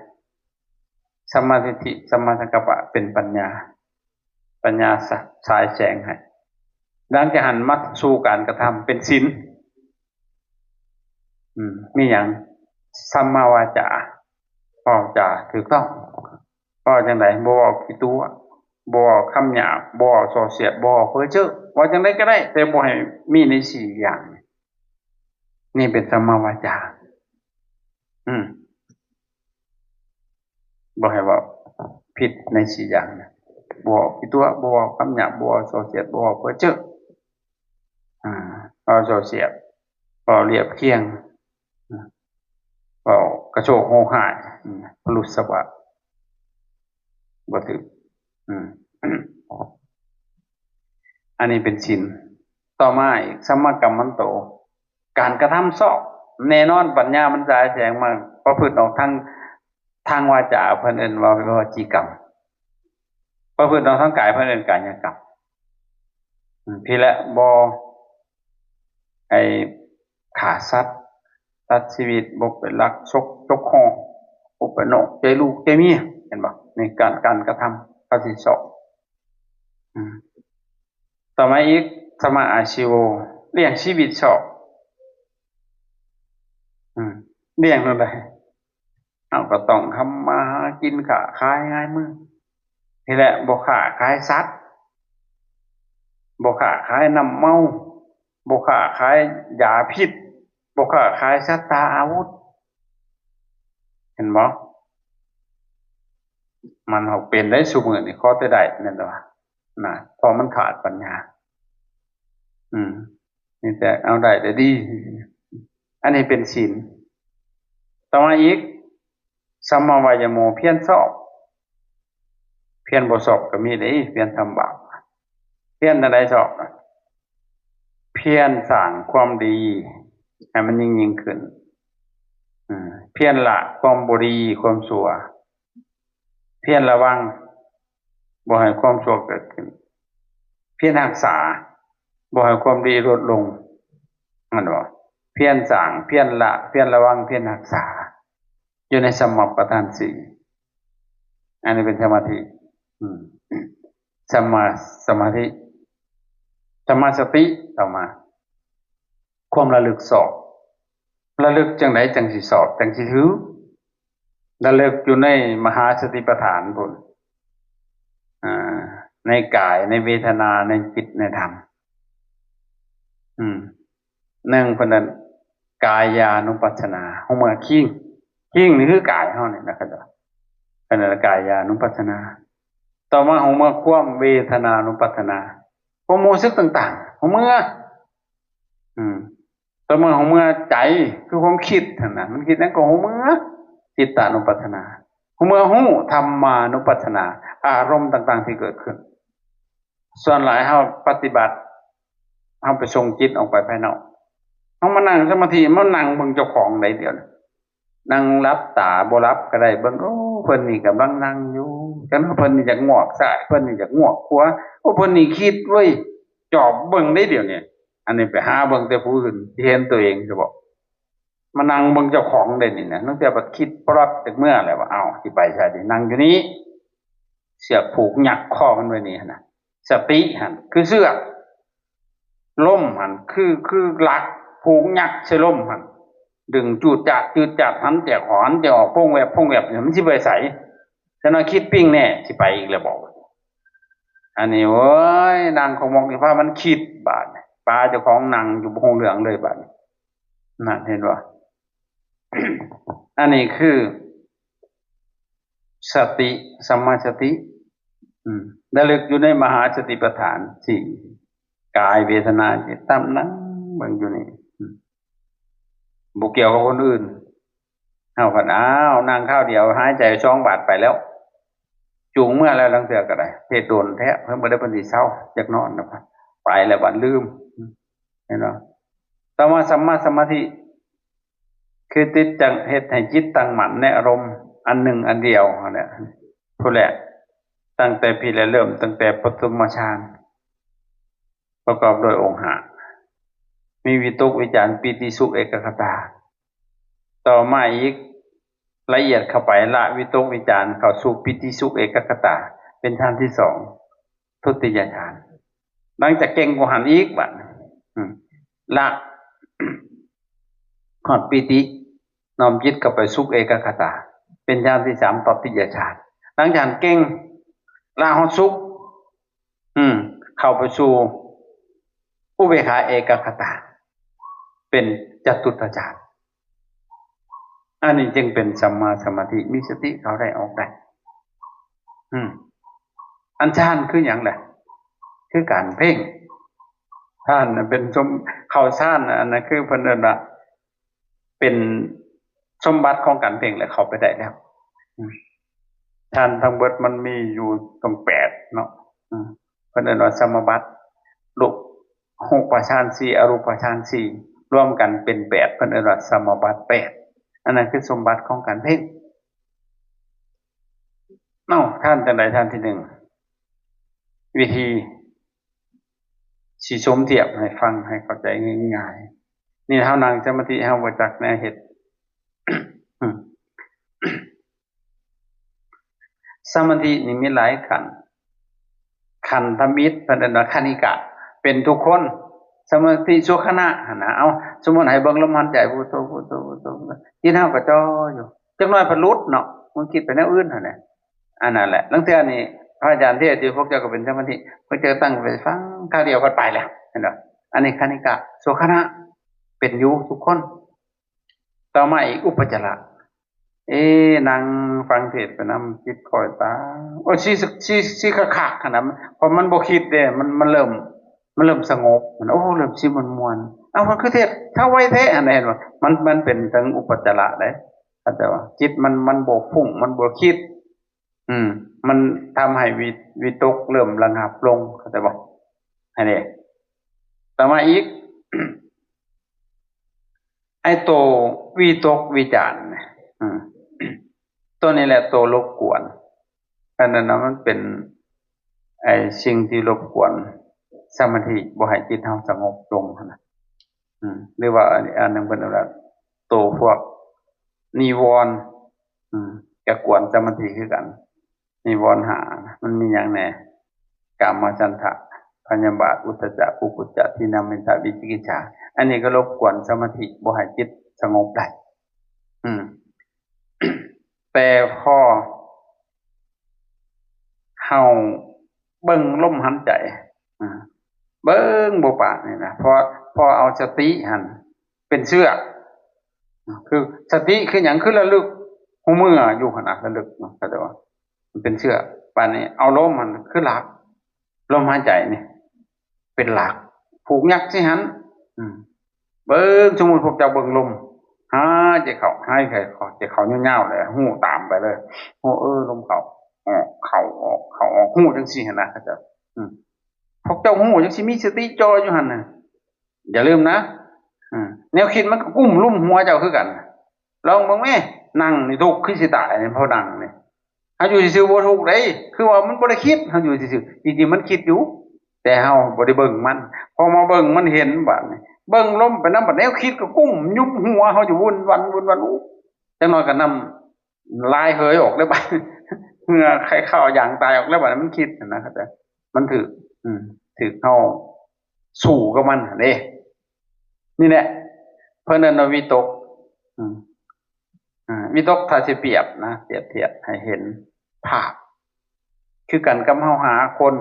ສຳມາທິດຖິ ສຳມາສັງກັບປະ ເປັນປັນຍາ ປັນຍາສະ ສາຍແສງໃຫ້. ຫຼັງຈາກຫັ້ນມາສູ່ການກະທຳ ເປັນສິນ. ອືມ ມີຫຍັງ? ສຳມາວາຈາ ເວົ້າຈາຖືກຕ້ອງ. ເວົ້າຈັ່ງໃດ? ບໍ່ເວົ້າຂີ້ຕົວະ ບໍ່ເວົ້າຄຳຫຍາບ ບໍ່ເວົ້າສໍ້ສຽດ ບໍ່ເວົ້າເພີ້ເຈີ້. ເວົ້າຈັ່ງໃດກໍໄດ້ ແຕ່ບໍ່ໃຫ້ມີໃນສີ່ຢ່າງນີ້. ນີ້ເປັນສຳມາວາຈາ. ອືມ ບໍ່ໃຫ້ເວົ້າຜິດໃນສີ່ຢ່າງນະ. ບໍ່ເວົ້າຂີ້ຕົວະ ບໍ່ເວົ້າຄຳຫຍາບ ບໍ່ເວົ້າສໍ້ສຽດ ບໍ່ເວົ້າເພີ້ເຈີ້. ອາ ເວົ້າສໍ້ສຽດ ເວົ້າລຽບຄຽງ ເວົ້າກະໂຊກໂຫຮ້າຍ ອາ ພະລຸດສະວະ ບໍ່ຖືກ. ອືມ ອັນນີ້ເປັນສິນ. ຕໍ່ມາອີກ ສຳມາກັມມັນໂຕ ການກະທຳຊອບ. ແນ່ນອນ ປັນຍາມັນສາຍແສງມາ ປະພຶດອອກທາງ ທາງວາຈາ ເພິ່ນເອີ້ນວ່າວະຈີກຳ, ປະພຶດອອກທາງກາຍ ເພິ່ນເອີ້ນກາຍະກຳ. ອືມ ພີ້ແຫຼະ ບໍ່ ໄອ້ຂ້າສັດ ຕັດຊີວິດ, ບໍ່ໄປລັກ ຊົກ ຈົກຄໍ, ບໍ່ໄປນອກໃຈລູກໃຈເມຍ, ເຫັນບໍ່? ໃນການ ການກະທຳເຂົາຊິຊອກ. ອືມ ຕໍ່ມາອີກ ສຳມາອາຊີໂວ ລ້ຽງຊີວິດຊອກ. ອືມ ລ້ຽງແນວໃດ? ເຮົາກໍຕ້ອງທຳມາຫາກິນ ຄ້າຂາຍງາຍມື. ພີ້ແຫຼະ ບໍ່ຄ້າຂາຍສັດ, ບໍ່ຄ້າຂາຍນ້ຳເມົາ, ບໍ່ຄ້າຂາຍຢາພິດ, ບໍ່ຄ້າຂາຍສັດຕາອາວຸດ. ເຫັນບໍ່? ມັນເປັນໄດ້ຊຸມື້ນີ້ ຂໍແຕ່ໄດ້ນັ້ນວ່ານະ ເພາະມັນຂາດປັນຍາ. ອືມ ມີແຕ່ເອົາໄດ້ແຕ່ດີ. ອັນນີ້ເປັນສິນ. ຕໍ່ມາອີກ ສຳມາວາຍາໂມ ພຽນຊອບ. ພຽນບໍ່ຊອບກໍມີເດ້ ພຽນທຳບາບ. ພຽນແນວໃດຊອບ? ພຽນສ້າງຄວາມດີໃຫ້ມັນຍິ່ງໆຂຶ້ນ. ອືມ ພຽນລະຄວາມບໍ່ດີ ຄວາມຊົ່ວ. ພຽນລະວັງບໍ່ໃຫ້ຄວາມຊົ່ວເກີດຂຶ້ນ. ພຽນຮັກສາບໍ່ໃຫ້ຄວາມດີລົດລົງ. ແມ່ນບໍ່? ພຽນສ້າງ, ພຽນລະ, ພຽນລະວັງ, ພຽນຮັກສາ. ຢູ່ໃນສຳມາປະທານສີ່. ອັນນີ້ເປັນສະມາທິ. ອືມ ສຳມາສະມາທິ ສຳມາສະຕິ. ຕໍ່ມາ ຄວາມລະລຶກຊອບ. ລະລຶກຈັ່ງໃດຈັ່ງຊິຊອບ ຈັ່ງຊິຖືກ? ລະລຶກຢູ່ໃນມະຫາສະຕິປະທານພຸ້ນ. ອ່າ ໃນກາຍ, ໃນເວທະນາ, ໃນຈິດ, ໃນທຳ. ອືມ ໜຶ່ງເພິ່ນເອີ້ນກາຍານຸປັດສະນາ ຮູ້ເມື່ອຄີງ, ຄີງນີ້ຄືກາຍເຮົານີ້ນະ ເພິ່ນເອີ້ນກາຍານຸປັດສະນາ. ຕໍ່ມາຮູ້ເມື່ອຄວາມເວທະນານຸປັດສະນາ ຄວາມຮູ້ສຶກຕ່າງໆ ຮູ້ເມື່ອ. ອືມ ຕໍ່ມາຮູ້ເມື່ອໃຈ ຄືຄວາມຄິດຫັ້ນນະ ມັນຄິດຫຍັງກໍຮູ້ເມື່ອ. ຈິດຕານຸປັດສະນາ ຮູ້ເມື່ອຮູ້. ທຳມານຸປັດສະນາ ອາລົມຕ່າງໆທີ່ເກີດຂຶ້ນ. ສ່ວນຫຼາຍເຮົາປະຕິບັດ ເຮົາໄປສົ່ງຈິດອອກໄປພາຍນອກ. ເຮົາມານັ່ງສະມາທິ ມານັ່ງເບິ່ງເຈົ້າຂອງໄດ້ດຽວນີ້. ນັ່ງຫຼັບຕາ ບໍ່ຫຼັບກໍໄດ້ ເບິ່ງ ໂອ້ ເພິ່ນນີ້ກຳລັງນັ່ງຢູ່. ຈັ່ງນັ້ນເພິ່ນນີ້ຢາກງວກຊ້າຍ ເພິ່ນນີ້ຢາກງວກຂວາ. ໂອ້ ເພິ່ນນີ້ຄິດເວີຍ. ຈອບເບິ່ງໄດ້ດຽວນີ້. ອັນນີ້ໄປຫາເບິ່ງແຕ່ຜູ້ອື່ນ ຊິເຫັນຕົວເອງຊະບໍ? ມານັ່ງເບິ່ງເຈົ້າຂອງໄດ້ນີ້ນະ. ລາງເທື່ອບັດຄິດປລັດຈາກເມືອແລ້ວວ່າ ເອົ້າ ຊິໄປໃສດີ? ນັ່ງຢູ່ນີ້ ເຊືອກຜູກຍັກຄໍມັນໄວ້ນີ້ຫັ້ນນະ. ສະຕິຫັ້ນຄືເຊືອກ, ລົມຫັ້ນຄື ຄືຫຼັກຜູກຍັກໃສ່ລົມຫັ້ນ, ດຶງຈູດຈາດ ຈືດຈາດ ຫັນແຈກ ຫັນແຈກອອກ ພົງແວບ ພົງແວບ ມັນຊິໄປໃສ? ຊັ້ນວ່າຄິດປີ້ງແນ່ ຊິໄປອີກແລ້ວບໍ? ອັນນີ້ ໂອ້ຍ ນັ່ງຂະໝອກຢູ່ ພາມັນຄິດບາດນີ້. ປາເຈົ້າຂອງນັ່ງຢູ່ ບໍ່ຮູ້ເລື່ອງເລີຍບາດນີ້. ນັ້ນ ເຫັນບໍ່? ອັນນີ້ຄືສະຕິ ສຳມາສະຕິ ອືມ ລະລຶກຢູ່ໃນມະຫາສະຕິປະທານສີ່ ກາຍ ເວທະນາ ຈິດ ທຳ ນັ່ງເບິ່ງຢູ່ນີ້ ອືມ ບໍ່ກ່ຽວກັບຄົນອື່ນ. ເຮົາພັດ ອ້າວ ນັ່ງຄາວດຽວ ຫາຍໃຈສອງບາດໄປແລ້ວ ຈູງເມືອແລ້ວ. ລາງເທື່ອກໍໄດ້ ເຮັດດົນແທ້ ເພິ່ນບໍ່ໄດ້ ເພິ່ນຊິເຊົາ ຢາກນອນນະ ໄປແລ້ວບັດລືມ. ເຫັນບໍ່? ຕໍ່ມາສຳມາສະມາທິ ຄືຕິດຈັງ ເຮັດໃຫ້ຈິດຕັ້ງໝັ້ນໃນອາລົມອັນໜຶ່ງອັນດຽວຫັ້ນແຫຼະ. ຜູ້ແລກ ຕັ້ງແຕ່ພີ້ແຫຼະ ເລີ່ມຕັ້ງແຕ່ປະຖົມມະຊານ ປະກອບດ້ວຍອົງຫ້າ ມີວິຕົກ ວິຈານ ປີຕິ ສຸກ ເອກະຄະຕາ. ຕໍ່ມາອີກ ລະອຽດເຂົ້າໄປ ລະວິຕົກ ວິຈານ ເຂົ້າສູ່ປີຕິ ສຸກ ເອກະຄະຕາ ເປັນຊານທີສອງ ທຸດຕິຍະຊານ. ຫຼັງຈາກເກັ່ງກວ່າຫັ້ນອີກບາດ ອືມ ລະຮອດປີຕິ ນ້ອມຈິດເຂົ້າໄປສຸກເອກະຄະຕາ ເປັນຊານທີສາມ ຕະຕິຍະຊານ. ຫຼັງຈາກເກັ່ງ ລະຮອດສຸກ ອືມ ເຂົ້າໄປສູ່ອຸເບກຂາເອກະຄະຕາ ເປັນຈະຕຸດຕະຊານ. ອັນນີ້ຈຶ່ງເປັນສຳມາສະມາທິ ມີສະຕິເຂົ້າໄດ້ອອກໄດ້. ອືມ ອັນຊານຄືຫຍັງລະ? ຄືການເພັ່ງ. ຊານນະເປັນສົມ ເຂົ້າຊານນະ ອັນນັ້ນຄືເພິ່ນເອີ້ນວ່າ ເປັນສົມບັດຂອງການເພັ່ງ ແລະ ເຂົ້າໄປໄດ້ແລ້ວ. ອືມ ຊານທັງເບິດມັນມີຢູ່ຕັ້ງແປດເນາະ. ອືມ ເພິ່ນເອີ້ນວ່າສະມາບັດ ຮູບ ຮູບປະຊານສີ່ ອະຮູບປະຊານສີ່ ລວມກັນເປັນແປດ ເພິ່ນເອີ້ນວ່າສະມາບັດແປດ. ອັນນັ້ນຄືສົມບັດຂອງການເພັ່ງ. ເອົ້າ ທ່ານຈັ່ງໃດ? ທ່ານທີໜຶ່ງ ວິທີຊິສົມທຽບໃຫ້ຟັງ ໃຫ້ເຂົ້າໃຈງ່າຍໆ. ນີ້ເຮົານັ່ງສະມາທິ ເຮົາບໍ່ຈັກແນວເຮັດ. ສະມາທິນີ້ມີຫຼາຍຂັ້ນ. ຂັ້ນທຳອິດເພິ່ນເອີ້ນວ່າຄະນິກະ ເປັນທຸກຄົນ. ສະມາທິຊົ່ວຂະນະຫັ້ນນະ. ເອົາ ສົມມຸດໃຫ້ເບິ່ງລົມຫາຍໃຈ ພຸດໂທ ພຸດໂທ ພຸດໂທ ພຸດໂທ ຈິດເຮົາກໍຈ່ອຢູ່ ຈັກໜ້ອຍພັດຫຼຸດເນາະ ມັນຄິດໄປແນວອື່ນຫັ້ນແຫຼະ. ອັນນັ້ນແຫຼະ ລາງເທື່ອນີ້ພະອາຈານເທດຢູ່ ພວກເຈົ້າກໍເປັນສະມາທິ ພວກເຈົ້າຕັ້ງໄປຟັງ ຄາວດຽວພັດໄປແລ້ວ ເຫັນບໍ່? ອັນນີ້ຄະນິກະ ຊົ່ວຂະນະ ເປັນຢູ່ທຸກຄົນ. ຕໍ່ມາອີກ ອຸປະຈາລະ. ເອ ນັ່ງຟັງເທດໄປນຳ ຈິດຄ່ອຍຕາມ ໂອ້ ຊິ ຊິ ຊິຄັກໆຫັ້ນນະ ເພາະມັນບໍ່ຄິດເດ້ ມັນ ມັນເລີ່ມ ມັນເລີ່ມສະຫງົບ ໂອ້ ເລີ່ມຊິມ່ວນໆ ເອົ້າ ມັນຄືເທດເຊົາໄວແທ້ຫັ້ນນະ ເຫັນບໍ່? ມັນ ມັນເປັນເຖິງອຸປະຈາລະເດ້ ເຂົ້າໃຈບໍ່? ຈິດມັນ ມັນບໍ່ຟຸ້ງ ມັນບໍ່ຄິດ ອືມ ມັນທຳໃຫ້ວິ ວິຕົກເລີ່ມລະງັບລົງ ເຂົ້າໃຈບໍ່? ອັນນີ້ ຕໍ່ມາອີກ ໄອ້ໂຕວິຕົກວິຈານນະ ອືມ ໂຕນີ້ແຫຼະໂຕລົບກວນ ອັນນັ້ນນະ ມັນເປັນໄອ້ສິ່ງທີ່ລົບກວນສະມາທິ ບໍ່ໃຫ້ຈິດເຮົາສະຫງົບລົງຫັ້ນນະ ອືມ ຫຼືວ່າອັນ ອັນໜຶ່ງເພິ່ນເອີ້ນວ່າໂຕພວກນິວອນ ອືມ ກະກວນສະມາທິຄືກັນ. ນິວອນຫ້າ ມັນມີຫຍັງແດ່? ກາມະ ສັນທະ ພະຍາບາດ ອຸດທະຈະ ກຸກຸດຈະ ທີນະມິດຖະ ວິຈິກິດສາ ອັນນີ້ກໍລົບກວນສະມາທິ ບໍ່ໃຫ້ຈິດສະຫງົບໄດ້ ອືມ ແຕ່ພໍເຮົາເບິ່ງລົມຫາຍໃຈ ອາ ເບິ່ງບໍ່ປາດນີ້ນະ ພໍ ພໍເອົາສະຕິຫັ້ນເປັນເຊືອກ ຄືສະຕິຄືຫຍັງ? ຄືລະລຶກຮູ້ເມື່ອຢູ່ຫັ້ນນະ ລະລຶກເນາະ ເຂົ້າໃຈບໍ່? ມັນເປັນເຊືອກ ບາດນີ້ເອົາລົມຫັ້ນຄືຫຼັກ ລົມຫາຍໃຈນີ້ເປັນຫຼັກ ຜູກຍັກໃສ່ຫັ້ນ ອືມ ເບິ່ງ ສົມມຸດພວກເຈົ້າເບິ່ງລົມ ຫາຍໃຈເຂົ້າ ຫາຍໃຈເຂົ້າ ໃຈເຂົ້າຍາວໆ ແລ້ວຮູ້ຕາມໄປເລີຍ ໂອ້ ເອີ ລົມເຂົ້າອອກ ເຂົ້າອອກ ເຂົ້າອອກ ຮູ້ຈັ່ງຊີ້ຫັ້ນນະ ເຂົາເຈົ້າ ອືມ ພວກເຈົ້າຮູ້ຈັ່ງຊີ້ ມີສະຕິຈ່ອຍຢູ່ຫັ້ນນະ ຢ່າລືມນະ ອືມ ແນວຄິດມັນກໍກຸ້ມລຸມຫົວເຈົ້າຄືກັນ ລອງເບິ່ງແມ້ ນັ່ງນີ້ທຸກຄືຊິຕາຍ ເພາະນັ່ງນີ້ ເຮົາຢູ່ຊື່ໆບໍ່ທຸກເດ້ ຄືວ່າມັນບໍ່ໄດ້ຄິດ ເຮົາຢູ່ຊື່ໆ ຈິງໆມັນຄິດຢູ່ ແຕ່ເຮົາບໍ່ໄດ້ເບິ່ງມັນ ພໍມາເບິ່ງມັນເຫັນບາດນີ້ ເບິ່ງລົມໄປນຳ ບາດແນວຄິດກໍກຸ້ມຍຸບຫົວເຮົາຢູ່ວຸ່ນວັນ ວຸ່ນວັນ ອູ້ ຈັກໜ້ອຍກໍນ້ຳລາຍເຫີຍອອກເລີຍບາດ ເຫື່ອໄຄເຂົ້າຢາງຕາຍອອກເລີຍບາດ ມັນຄິດຫັ້ນນະ ເຂົ້າໃຈ ມັນຖືກ ອືມ ຖືກເຮົາສູ້ກັບມັນຫັ້ນເດ້ ນີ້ແຫຼະ ເພິ່ນເອີ້ນວ່າວິຕົກ ອືມ ອາ ວິຕົກ ຖ້າຊິປຽບນະ ປຽບທຽບໃຫ້ເຫັນພາບ ຄືກັນກັບເຮົາຫາຄົນ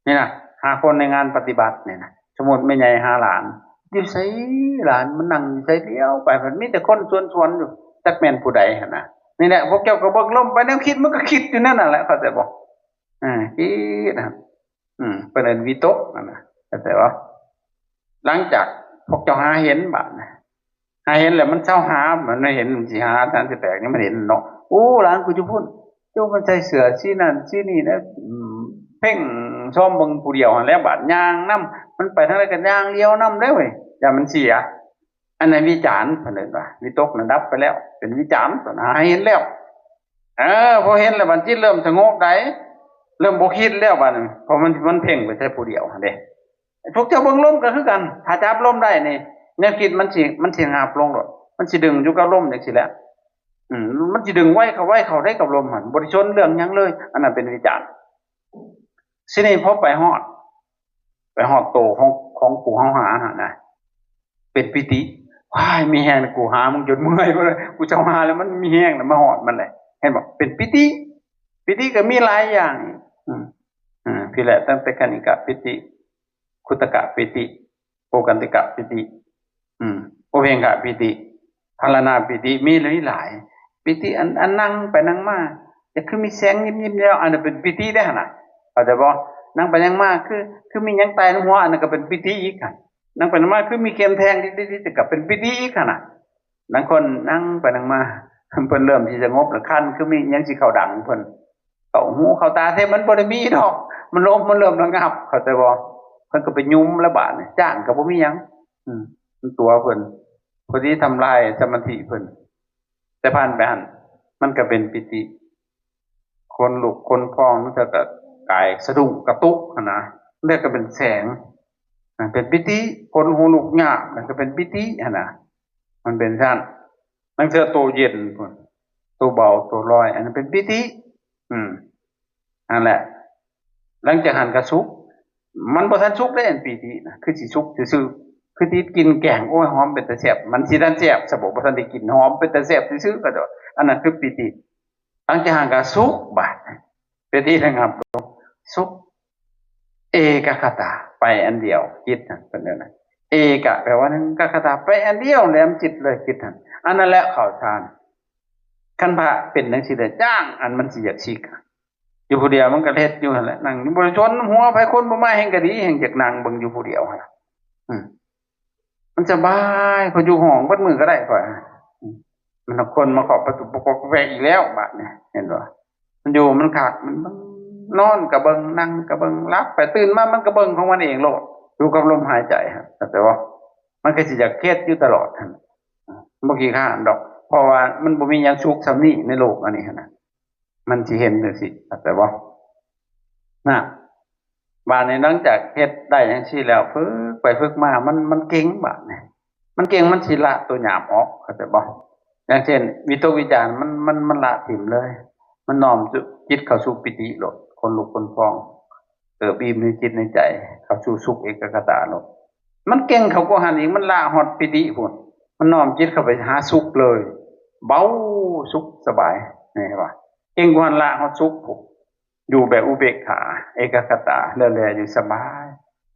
ນີ້ນະ ຫາຄົນໃນງານປະຕິບັດນີ້ນະ ສົມມຸດແມ່ໃຫຍ່ຫາຫຼານ ຢູ່ໃສຫຼານ ມັນນັ່ງຢູ່ໃສ ຫຼຽວໄປ ມັນມີແຕ່ຄົນສວນໆຢູ່ ຈັກແມ່ນຜູ້ໃດຫັ້ນນະ ນີ້ແຫຼະ ພວກເຈົ້າກໍເບິ່ງລົມໄປ ແນວຄິດມັນກໍຄິດຢູ່ແນວນັ້ນແຫຼະ ເຂົ້າໃຈບໍ່? ເອີ ຄິດນະ ອືມ ເພິ່ນເອີ້ນວິຕົກຫັ້ນນະ ເຂົ້າໃຈບໍ່? ຫຼັງຈາກພວກເຈົ້າຫາເຫັນບາດນະ ຫາເຫັນແລ້ວມັນເຊົາຫາ ມັນເຫັນ ມັນຊິຫາ ສານຊິແຕກນີ້ມັນເຫັນເນາະ ໂອ້ ຫຼານກູຢູ່ພຸ້ນ ໂອ້ ມັນໃສ່ເສື້ອສີນັ້ນສີນີ້ນະ ອືມ ເພັ່ງຊອມເບິ່ງຜູ້ດຽວຫັ້ນແຫຼະ ບາດຍ່າງນຳ ມັນໄປທາງໃດກໍຍ່າງລຽວນຳເດ້ເວີຍ ຢ້ານມັນເສຍ ອັນນັ້ນວິຈານ ເພິ່ນເອີ້ນວ່າ ວິຕົກນັ້ນດັບໄປແລ້ວ ເປັນວິຈານ ຕົວນັ້ນຫາເຫັນແລ້ວ ເອີ ພໍເຫັນແລ້ວ ບັດຈິດເລີ່ມສະຫງົບໄດ ເລີ່ມບໍ່ຄິດແລ້ວບັດນີ້ ເພາະມັນ ມັນເພັ່ງໄປແຕ່ຜູ້ດຽວຫັ້ນເດ້ ພວກເຈົ້າເບິ່ງລົມກໍຄືກັນ ຖ້າຈັບລົມໄດ້ນີ້ ແນວຄິດມັນຊິ ມັນຊິຫາບລົງໂລດ ມັນຊິດຶງຢູ່ກັບລົມຈັ່ງຊີ້ແຫຼະ ອືມ ມັນຊິດຶງໄວເຂົ້າ ໄວເຂົ້າໄດ້ກັບລົມຫັ້ນ ບໍ່ໄດ້ສົນເລື່ອງຫຍັງເລີຍ ອັນນັ້ນເປັນວິຈານ ຊິນີ້ພໍໄປຮອດ ໄປຮອດໂຕຂອງ ຂອງຜູ້ເຮົາຫາຫັ້ນນະ ເປັນປີຕິ ວ້າຍ ມີແຮງ ກູຫາມຶງຈົນເມື່ອຍ ກູເຈົ້າຫາແລ້ວ ມັນມີແຮງ ແລ້ວມາຮອດມັນແຫຼະ ເຫັນບໍ່? ເປັນປີຕິ ປີຕິກໍມີຫຼາຍຢ່າງ ອືມ ອືມ ພີ້ແຫຼະ ຕັ້ງແຕ່ຄະນິກະປີຕິ ຄຸດທະກະປີຕິ ໂອກັນຕິກະປີຕິ ອືມ ໂອເພກຂະປີຕິ ພາລານາປີຕິ ມີຫຼາຍໆ ປີຕິ ອັນ ອັນນັ່ງໄປນັ່ງມາ ຈະຄືມີແສງຍິບໆແລ້ວ ອັນນັ້ນເປັນປີຕິເດ້ຫັ້ນນະ ເຂົ້າໃຈບໍ່? ນັ່ງໄປນັ່ງມາ ຄື ຄືມີຫຍັງໄຕ່ນຳຫົວ ອັນນັ້ນກໍເປັນປີຕິອີກຫັ້ນ ນັ່ງໄປນັ່ງມາ ຄືມີເຂັມແທງຕິດໆ ກໍເປັນປີຕິອີກຫັ້ນນະ ບາງຄົນນັ່ງໄປນັ່ງມາ ເພິ່ນເລີ່ມຊິສະຫງົບແລ້ວ ຄັນຄືມີຫຍັງຊິເຂົ້າດັງເພິ່ນ ເຂົ້າຫູເຂົ້າຕາ ແທ້ມັນບໍ່ໄດ້ມີດອກ ມັນລົມ ມັນເລີ່ມລະງັບ ເຂົ້າໃຈບໍ່? ເພິ່ນກໍໄປຍຸມລະບາດນີ້ ຈ້າງກໍບໍ່ມີຫຍັງ ອືມ ມັນຕົວະເພິ່ນ ພໍດີທຳລາຍສະມາທິເພິ່ນ ແຕ່ຜ່ານໄປຫັ້ນ ມັນກໍເປັນປີຕິ ຂົນລຸກຂົນພອງ ລາງເທື່ອກໍກາຍສະດຸ້ງກະຕຸກຫັ້ນນະ ລາງເທື່ອກໍເປັນແສງ ເປັນປີຕິ ຂົນຫົວລຸກຍາກ ມັນກໍເປັນປີຕິຫັ້ນນະ ມັນເປັນຊັ້ນ ລາງເທື່ອໂຕເຢັນພຸ້ນ ໂຕເບົາ ໂຕລອຍ ອັນນັ້ນເປັນປີຕິ ອືມ ຫັ້ນແຫຼະ ຫຼັງຈາກຫັ້ນກໍສຸກ ມັນບໍ່ທັນສຸກເດ້ ອັນປີຕິນະ ຄືຊິສຸກຊື່ໆ ຄືຕິດກິ່ນແກງ ໂອ້ຍ ຫອມເປັນຕາແຊບ ມັນຊິທັນແຊບຊະບໍ ບໍ່ທັນໄດ້ກິນ ຫອມເປັນຕາແຊບຊື່ໆ ກໍໂດດ ອັນນັ້ນຄືປີຕິ ຫຼັງຈາກຫັ້ນກໍສຸກ ບາດປີຕິລະງັບລົງ ສຸກ ເອກະຄະຕາ ໄປອັນດຽວ ຈິດຫັ້ນ ເພິ່ນເອີ້ນນະ ເອກະ ແປວ່າໜຶ່ງ ກະຄະຕາ ໄປອັນດຽວ ແຫຼມຈິດເລີຍ ຈິດຫັ້ນ. ອັນນັ້ນແຫຼະເຂົ້າฌານ. ຄັນພະເປັນຈັ່ງຊີ້ແຫຼະ ຈ້າງອັນມັນຊິຢາກຊິກ ຢູ່ຜູ້ດຽວມັນກໍເຮັດຢູ່ຫັ້ນແຫຼະ ນັ່ງຢູ່ ບໍ່ໄດ້ຊົນຫົວໃຜ ຄົນບໍ່ມາແຮ່ງກໍດີ ແຮ່ງຢາກນັ່ງເບິ່ງຢູ່ຜູ້ດຽວຫັ້ນນະ. ອືມ ມັນສະບາຍ ຂ້ອຍຢູ່ຫ້ອງເບິດມື້ກໍໄດ້ຂ້ອຍ. ອືມ ມັນຄົນມາເຄາະປະຕູ ປອກໆແປກໆອີກແລ້ວ ບາດນີ້ ເຫັນບໍ່? ມັນຢູ່ ມັນຄັກ ມັນ ມັນນອນກໍເບິ່ງ ນັ່ງກໍເບິ່ງ ຫຼັບໄປ ຕື່ນມາມັນກໍເບິ່ງຂອງມັນເອງໂລດ ຢູ່ກັບລົມຫາຍໃຈ ເຂົ້າໃຈບໍ່? ມັນກໍຊິຢາກເຮັດຢູ່ຕະຫຼອດຫັ້ນ ບໍ່ຂີ້ຄ້ານດອກ ເພາະວ່າມັນບໍ່ມີຫຍັງສຸກສ່ຳນີ້ໃນໂລກອັນນີ້ຫັ້ນນະ. ມັນຊິເຫັນຈັ່ງຊີ້ ເຂົ້າໃຈບໍ່? ນະ ບາດນີ້ຫຼັງຈາກເຮັດໄດ້ຈັ່ງຊີ້ແລ້ວ ຝຶກໄປຝຶກມາ ມັນ ມັນເກັ່ງ ບາດນີ້ມັນເກັ່ງ ມັນຊິລະໂຕຫຍາບອອກ ເຂົ້າໃຈບໍ່? ຢ່າງເຊັ່ນ ວິຕົກວິຈານ ມັນ ມັນ ມັນລະຖິ້ມເລີຍ ມັນນ້ອມຈິດເຂົ້າສູ່ປີຕິໂລດ ຂົນລຸກຂົນພອງ ເກີບອີ່ມໃນຈິດໃນໃຈ ເຂົ້າສູ່ສຸກເອກະກະຕາໂລດ. ມັນເກັ່ງເຂົ້າກວ່າຫັ້ນອີກ ມັນລະຮອດປີຕິພຸ້ນ ມັນນ້ອມຈິດເຂົ້າໄປຫາສຸກເລີຍ ເບົາ ສຸກສະບາຍ ເຫັນບໍ່? ເກັ່ງກວ່າຫັ້ນ ລະຮອດສຸກພຸ້ນ ຢູ່ແບບອຸເບກຂາ ເອກະກະຕາ ແລ່ໆຢູ່ສະບາຍ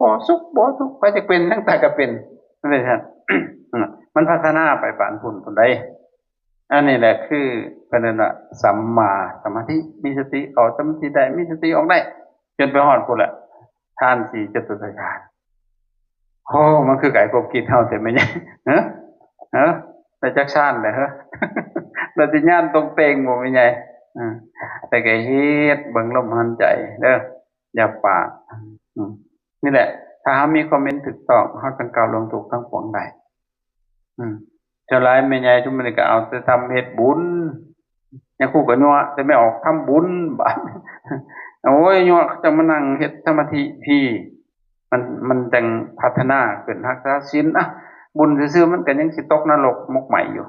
ບໍ່ສຸກ ບໍ່ທຸກ ໃຜຈະເປັນຫຍັງຕາຍກໍເປັນ ມັນເປັນຊັ້ນ ມັນພັດທະນາໄປປານພຸ້ນພຸ້ນໃດ. ອັນນີ້ແຫຼະຄືເພິ່ນເອີ້ນວ່າ ສຳມາສະມາທິ ມີສະຕິເຂົ້າສະມາທິໄດ້ ມີສະຕິອອກໄດ້ ຈົນໄປຮອດພຸ້ນແຫຼະ ທານສີ່ຈະຕຸດຖະຍານ. ໂອ້ ມັນຄືໄກຄວາມຄິດເຮົາແທ້ແມ່ໃຫຍ່ ຮະ ຮະ ໄດ້ຈັກຊານແລ້ວ ຮະ ໄດ້ແຕ່ຍານຕົງເຕັງບໍ່ແມ່ໃຫຍ່? ອືມ ແຕ່ກໍເຮັດເບິ່ງລົມຫາຍໃຈເດີ ຢ່າປາກ. ອືມ ນີ້ແຫຼະ ຖ້າເຮົາມີຄວາມເຫັນຖືກຕ້ອງ ເຮົາຈຶ່ງກ້າວລ່ວງທຸກທັງປວງໄດ້. ອືມ ສ່ວນຫຼາຍແມ່ໃຫຍ່ຊຸມນີ້ກໍເອົາແຕ່ທຳເຮັດບຸນ ຍາຄູກໍຍົວະແຕ່ແມ່ອອກທຳບຸນ ບາດ ໂອ້ຍ ຍົວະເຂົາເຈົ້າມານັ່ງເຮັດສະມາທິພີ້ ມັນ ມັນຈັ່ງພັດທະນາຂຶ້ນ ຮັກສາສິນ ອະ ບຸນຊື່ໆ ມັນກໍຍັງຊິຕົກນະລົກໝົກໄໝ້ຢູ່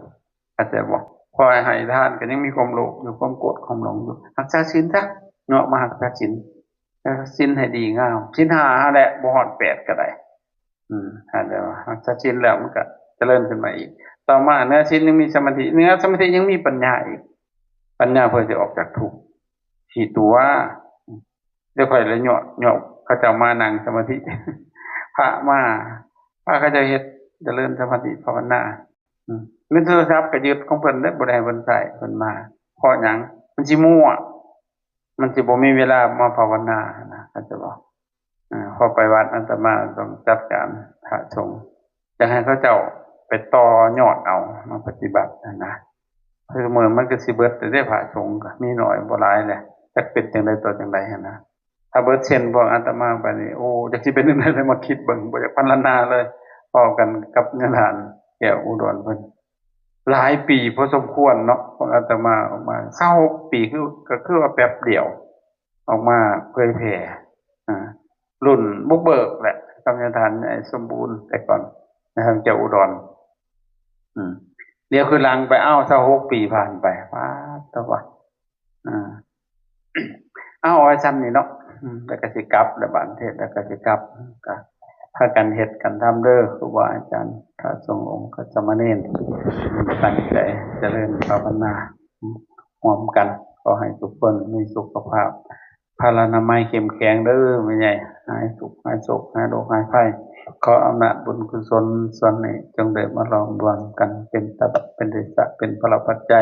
ເຂົ້າໃຈບໍ່? ພໍໃຫ້ທານກໍຍັງມີຄວາມໂລບຢູ່ ຄວາມໂກດ ຄວາມຫຼົງຢູ່ ຮັກສາສິນຊະ ເນາະ ມາຮັກສາສິນ ຮັກສາສິນໃຫ້ດີງາມ ສິນຫ້າຫັ້ນແຫຼະ ບໍ່ຮອດແປດກໍໄດ້. ອືມ ຖ້າແບບວ່າຮັກສາສິນແລ້ວ ມັນກໍຈະເລີນຂຶ້ນມາອີກ ຕໍ່ມາເໜືອສິນຍັງມີສະມາທິ ເໜືອສະມາທິຍັງມີປັນຍາອີກ ປັນຍາເພື່ອຈະອອກຈາກທຸກ ທີ່ຕົວ ດຽວຂ້ອຍລະຍົວະ ຍົວະເຂົາເຈົ້າມານັ່ງສະມາທິ ພະມາ ພະເຂົາເຈົ້າເຮັດ ຈະເລີນສະມາທິພາວະນາ ອືມ ເງິນໂທລະສັບກໍຍຶດຂອງເພິ່ນເດ້ ບໍ່ໄດ້ໃຫ້ເພິ່ນໃຊ້ ເພິ່ນມາ ເພາະຫຍັງ? ມັນຊິມົ້ວ ມັນຊິບໍ່ມີເວລາມາພາວະນານະ ເຂົ້າໃຈບໍ່? ອາ ພໍໄປວັດອາດຕະມາຕ້ອງຈັດການພະສົງ ຢາກໃຫ້ເຂົາເຈົ້າໄປຕໍ່ຍອດເອົາມາປະຕິບັດຫັ້ນນະ ຄືມື້ມັນກໍຊິເບິດແລ້ວເດ້ ພະສົງກໍມີໜ້ອຍບໍ່ຫຼາຍແຫຼະ ຈັກເປັນຈັ່ງໃດຕໍ່ຈັ່ງໃດຫັ້ນນະ. ຖ້າເບິດເຊັ່ນພວກອາດຕະມາໄປນີ້ ໂອ້ ຈັກຊິເປັນຈັ່ງໃດ ໄດ້ມາຄິດເບິ່ງ ບໍ່ຢາກພັນລະນາເລີຍ. ເວົ້າກັນກັບຍາທ່ານແກ້ວອຸດອນເພິ່ນ ຫຼາຍປີພໍສົມຄວນເນາະ ພວກອາດຕະມາອອກມາ ຊາວຫົກປີ ຄື ກໍຄືວ່າແປັບດຽວ ອອກມາເຜີຍແຜ່ ອາ ລຸ້ນບຸກເບີກແຫຼະ ກັບຍາທ່ານໃຫຍ່ສົມບູນ ແຕ່ກ່ອນ ຍາທ່ານແກ້ວອຸດອນ ອືມ ດຽວຄືຫຼັງໄປ ອ້າວ ຊາວຫົກປີຜ່ານໄປ ປາດໂທ້ ອາ ເອົາ ເອົາໄວ້ຊ່ຳນີ້ເນາະ ອືມ ແລ້ວກໍຊິກັບ ແລ້ວບາດເທດແລ້ວກໍຊິກັບ ກໍພາກັນເຮັດກັນທຳເດີ ຄູບາອາຈານ ພະສົງອົງຄະສາມະເນນ ຕັ້ງໃຈຈະເລີນພາວະນາ ຮ່ວມກັນ ຂໍໃຫ້ທຸກຄົນມີສຸຂະພາບພະລານາໄມເຂັ້ມແຂງເດີແມ່ໃຫຍ່ ຫາຍທຸກຫາຍໂສກຫາຍໂລກຫາຍໄພ. ຂໍອຳນາດບຸນກຸສົນສ່ວນນີ້ ຈົ່ງໄດ້ມາຫຼອມລວມກັນເປັນຕະບະ ເປັນເດຊະ ເປັນພະລະປັດໄຈ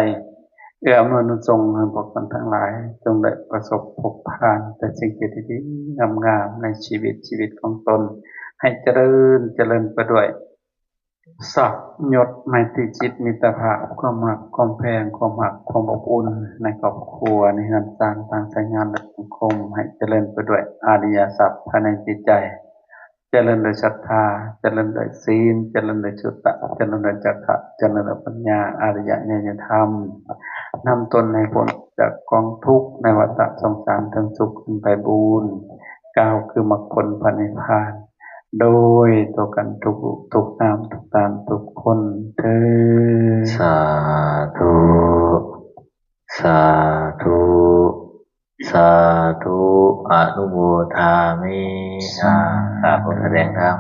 ເອື້ອອຳນວຍອຳນວຍສົ່ງໃຫ້ພວກທ່ານທັງຫຼາຍ ຈົ່ງໄດ້ປະສົບພົບຜ່ານແຕ່ສິ່ງທີ່ດີໆງາມໆໃນຊີວິດ ຊີວິດຂອງຕົນ ໃຫ້ຈະເລີນ ຈະເລີນໄປດ້ວຍ ສັກຍົດ ໄມຕີຈິດ ມິດຕະພາບ ຄວາມຮັກ ຄວາມແພງ ຄວາມຮັກ ຄວາມອົບອຸ່ນ ໃນຄອບຄົວ ໃນເຮືອນຊານ ທາງສາຍງານ ແລະ ສັງຄົມ ໃຫ້ຈະເລີນໄປດ້ວຍອະລິຍະຊັບພາຍໃນຈິດໃຈ ຈະເລີນດ້ວຍສັດທາ ຈະເລີນດ້ວຍສີນ ຈະເລີນດ້ວຍສຸຕະ ຈະເລີນດ້ວຍຈາຄະ ຈະເລີນດ້ວຍປັນຍາ ອະລິຍະຍານະທຳ ນຳຕົນໃຫ້ພົ້ນຈາກກອງທຸກໃນວັດຕະສົງສານ ເຖິງສຸກເຖິງໄພບູນ ກ່າວຄືມັກຜົນພະນິບພານ ໂດຍທົ່ວກັນທຸກ ທຸກນາມ ທຸກຕານ ທຸກຄົນເທີ້ນ. ສາທຸ ສາທຸ ສາທຸ ອະນຸໂມທາມິ. ສາທຸ ສະແດງທາງ